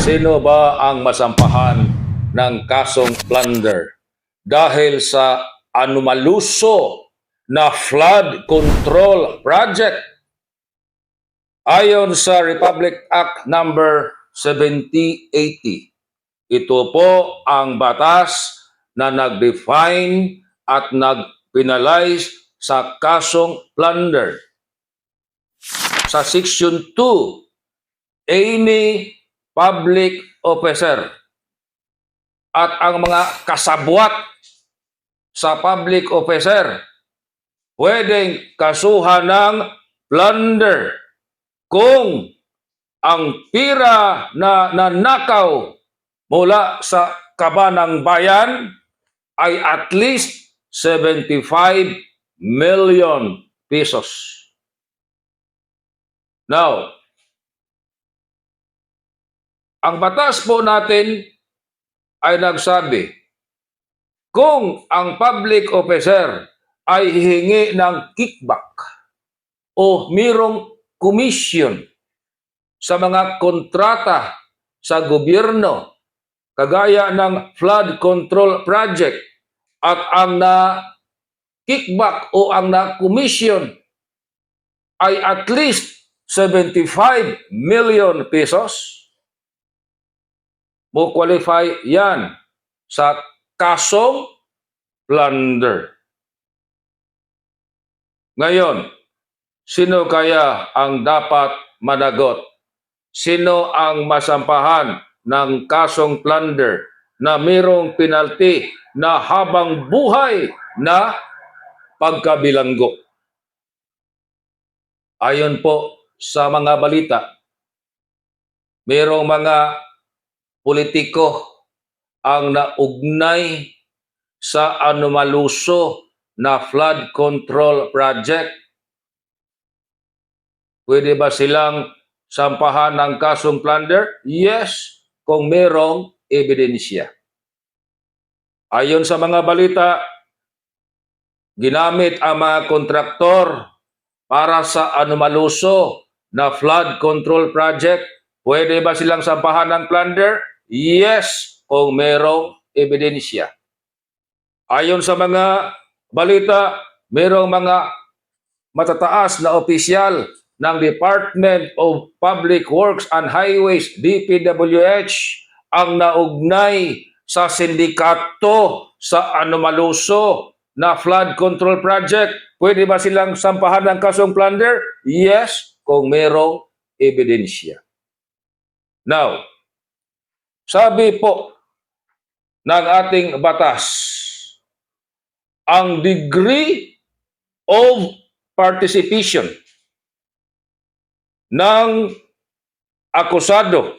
Sino ba ang masampahan ng kasong plunder dahil sa anomaluso na flood control project? Ayon sa Republic Act number 7080, ito po ang batas na nag-define at nag-penalize sa kasong plunder. Sa Section 2, any public officer at ang mga kasabwat sa public officer pwedeng kasuhan ng plunder kung ang pira na nanakaw mula sa kabanang bayan ay at least 75 million pesos. Now, ang batas po natin ay nagsabi, kung ang public officer ay hihingi ng kickback o mirong commission sa mga kontrata sa gobyerno, kagaya ng flood control project, at ang na kickback o ang na commission ay at least 75 million pesos, mo qualify yan sa kasong plunder. Ngayon, sino kaya ang dapat managot? Sino ang masampahan ng kasong plunder na mayroong penalty na habang buhay na pagkabilanggo? Ayon po sa mga balita, mayroong mga politiko ang naugnay sa anomaluso na flood control project. Pwede ba silang sampahan ng kasong plunder? Yes, kung mayroong ebidensya. Ayon sa mga balita, ginamit ang mga kontraktor para sa anomaluso na flood control project. Pwede ba silang sampahan ng plunder? Yes, kung mayroong ebidensya. Ayon sa mga balita, mayroong mga matataas na opisyal ng Department of Public Works and Highways, DPWH, ang naugnay sa sindikato sa anomaluso na flood control project. Pwede ba silang sampahan ng kasong plunder? Yes, kung mayroong ebidensya. Now, sabi po ng ating batas, ang degree of participation ng akusado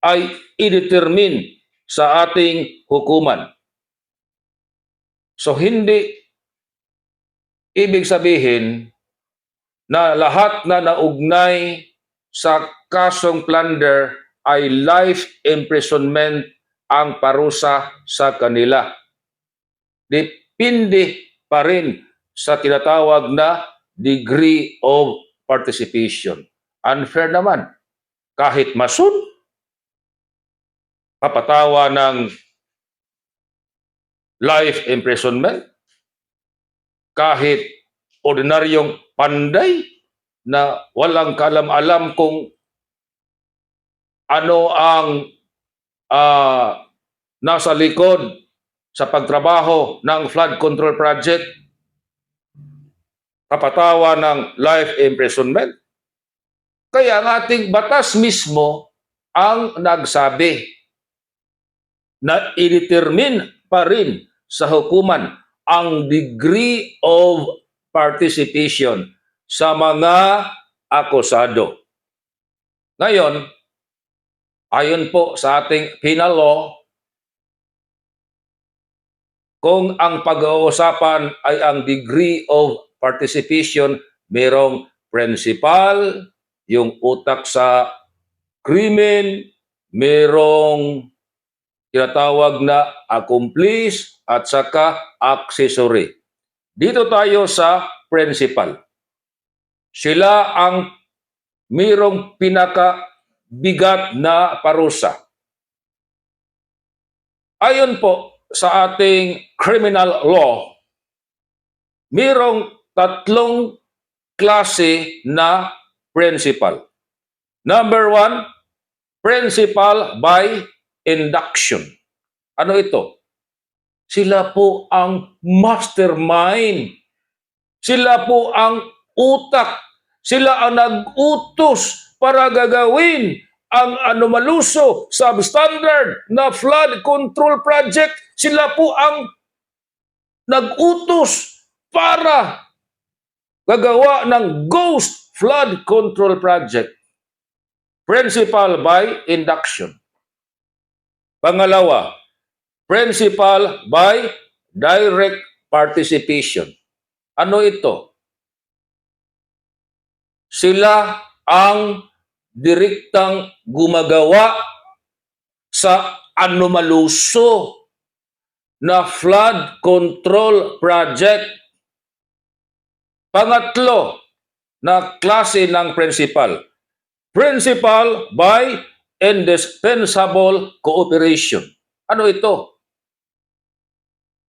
ay i-determine sa ating hukuman. So hindi ibig sabihin na lahat na naugnay sa kasong plunder ay life imprisonment ang parusa sa kanila. Depende pa rin sa tinatawag na degree of participation. Unfair naman. Kahit masun, papatawa ng life imprisonment, kahit ordinaryong panday na walang kalam-alam kung ano ang nasa likod sa pagtrabaho ng flood control project, kapatawa ng life imprisonment. Kaya ang ating batas mismo ang nagsabi na i-determine pa rin sa hukuman ang degree of participation sa mga akusado. Ngayon, ayon po sa ating penal law, kung ang pag-uusapan ay ang degree of participation, mayroong principal, yung utak sa krimen, mayroong tinatawag na accomplice at saka accessory. Dito tayo sa principal. Sila ang mayroong pinaka bigat na parusa. Ayon po sa ating criminal law, mayroong tatlong klase na principal. Number one, principal by induction. Ano ito? Sila po ang mastermind. Sila po ang utak. Sila ang nag-utos para gagawin ang anomaluso, substandard na flood control project. Sila po ang nag-utos para gagawa ng ghost flood control project. Principal by induction. Pangalawa, principal by direct participation. Ano ito? Sila ang direktang gumagawa sa anomaluso na flood control project. Pangatlo na klase ng principal, principal by indispensable cooperation. Ano ito?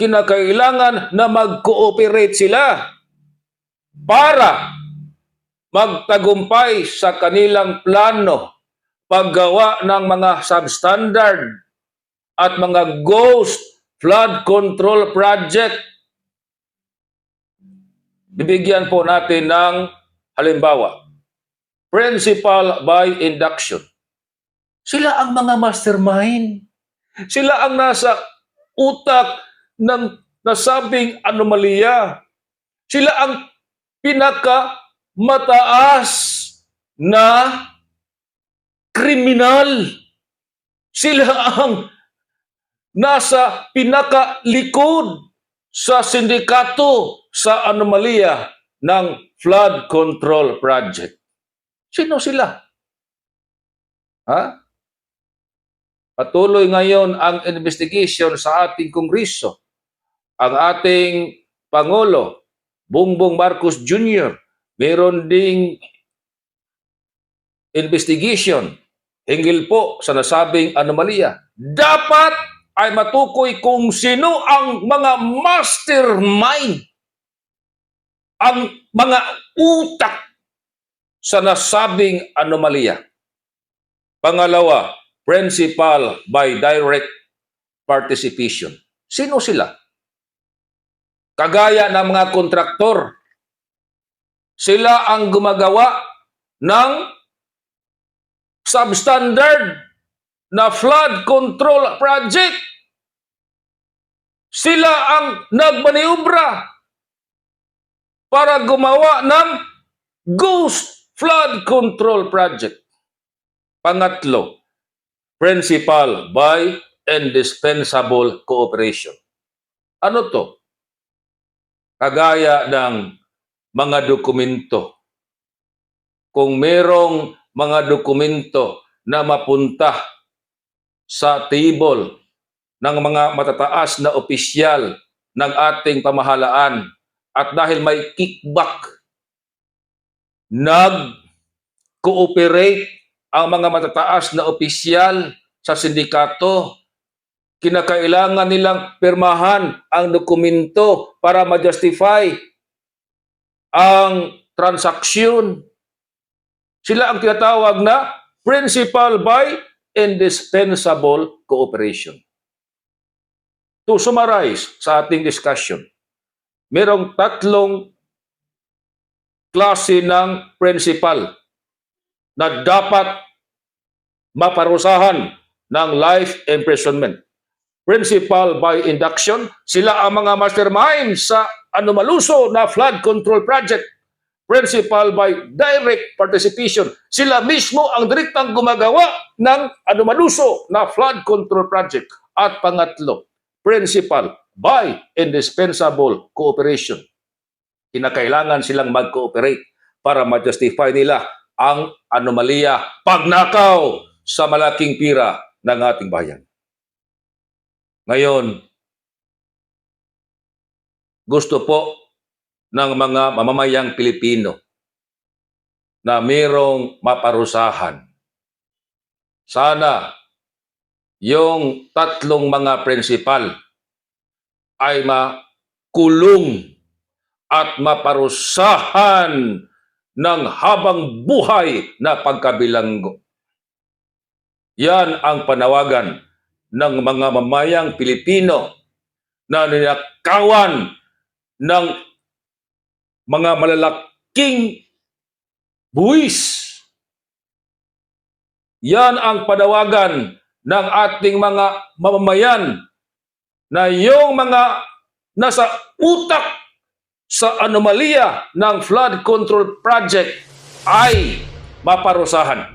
Kinakailangan na mag-cooperate sila para magtagumpay sa kanilang plano, paggawa ng mga substandard at mga ghost flood control project. Bibigyan po natin ng halimbawa. Principal by induction. Sila ang mga mastermind. Sila ang nasa utak ng nasabing anomalya. Sila ang pinakamataas na kriminal. Sila ang nasa pinakalikod sa sindikato sa anomalya ng flood control project. Sino sila? Ha? Patuloy ngayon ang investigation sa ating Kongreso. Ang ating Pangulo, Bongbong Marcos Jr., meron ding investigation hinggil po sa nasabing anomalya. Dapat ay matukoy kung sino ang mga mastermind, ang mga utak sa nasabing anomalya. Pangalawa, principal by direct participation. Sino sila? Kagaya ng mga kontraktor. Sila ang gumagawa ng substandard na flood control project. Sila ang nagmaniobra para gumawa ng ghost flood control project. Pangatlo, principal by indispensable cooperation. Ano to? Kagaya ng mga dokumento. Kung merong mga dokumento na mapunta sa table ng mga matataas na opisyal ng ating pamahalaan at dahil may kickback, nag-cooperate ang mga matataas na opisyal sa sindikato, kinakailangan nilang pirmahan ang dokumento para ma-justify ang transaksyon. Sila ang tinatawag na principal by indispensable cooperation. To summarize sa ating discussion, merong tatlong klase ng principal na dapat maparusahan ng life imprisonment. Principal by induction, sila ang mga mastermind sa anomaluso na flood control project. Principal by direct participation, sila mismo ang direktang gumagawa ng anomaluso na flood control project. At pangatlo, principal by indispensable cooperation. Kinakailangan silang mag-cooperate para ma-justify nila ang anomalya, pagnakaw sa malaking pira ng ating bayan. Ngayon, gusto po ng mga mamamayang Pilipino na mayroong maparusahan sana yung tatlong mga prinsipal ay makulong at maparusahan ng habang buhay na pagkabilanggo. Yan ang panawagan ng mga mamayang Pilipino na ninakawan ng mga malalaking buwis. Yan ang panawagan ng ating mga mamamayan na yung mga nasa utak sa anomalya ng flood control project ay maparusahan.